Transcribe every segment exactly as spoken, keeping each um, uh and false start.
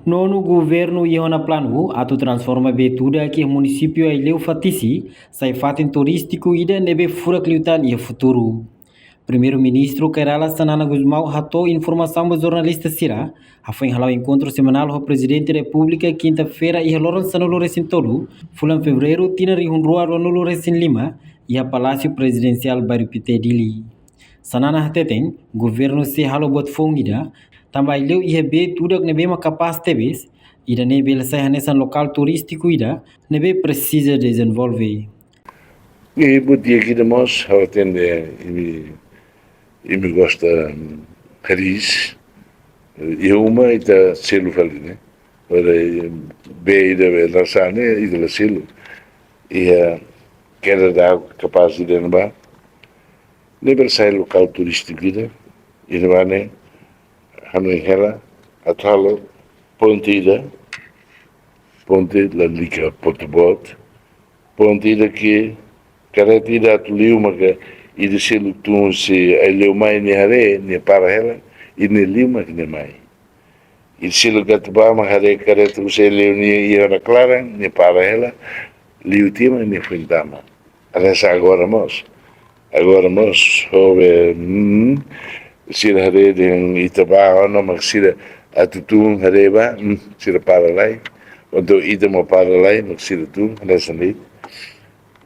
Nonu, governu iha ona planu atu transforma Betudak iha munisípiu Aileu Fatisi sai fatin turístiku ida ne'ebé furak liután iha futuru. Primeiru-Ministru Kay Rala Xanana Gusmão hato'o informasaun ba jornalista sira hafoin hala'o enkontru semanál ho Prezidente Repúblika kinta-feira iha loron sanulu-resin-tolu fulan Fevereiru tinan rihun rua ruanulu-resin-lima iha Palásiu Prezidensiál Bairru Pité, Dili. Xanana hateten, governu sei halo buat foun ida, tanba Aileu iha Betudak ne'ebé mak kapás tebes, ida-ne'e bele sai hanesan lokál turístiku ida ne'ebé presiza dezenvolve. I buat di'ak ida mós, ha'u hatene imi, imi gosta, mm, hariis. Iha uma ita selu fali, ne'e? Ora, eh, bee ida be la sa'e ne'e, ita la selu. Iha keda da kapás ida ne'ebá. Ne'e bele sai lokál turístiku ida. Ida-ne'ebá ne'e, hanoin hela, atu halo ponte ida, ponte lalika ponte boot, ponte ida ke karreta ida atu liu maka ida seluk tun husi Aileu mai nia haree, nia para hela, i nia liu maka nia mai. Ida seluk atu bá mak haree karreta husi Aileu nia iha ona klaran, nia para hela, liu tiha mak nia foin tama. Hanesan agora mós. Agora mós, ho be, hmm, sira haree dehan ita bá ona mak sira atu tun haree bá, hmm, sira para lai. Entaun ita mós para lai, mak sira tun, hanesan ne'e.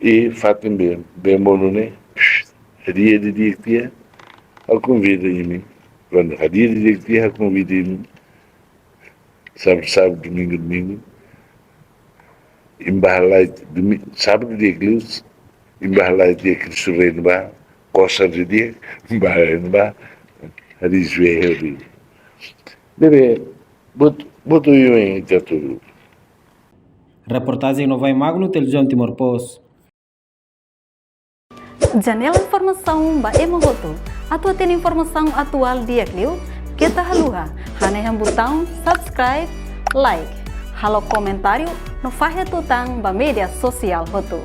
I fatin be, be monu ne'e, hadi'a didi'ak tiha, ha'u konvida imi. Kuandu hadi'a didi'ak tiha, ha'u konvida imi. Sábadu, sábadu, domingu, domingu. Imi bá halai, domi-, sábadu di'ak liu, imi bá halai di'ak Kristu Rei ne'ebá, kosar di'ak, imi bá halai ne'ebá, hariis be heri. Ne'ebé, buat, buat oioin ita hatudu. Reportajen Novai Magno, Televizaun Timor Post. Janela informasaun ba ema hotu. Atu hatene informasaun atuál di'ak liu, keta haluha hanehan butaun subscribe, like, halo komentáriu no fahe tutan ba média sosiál hotu.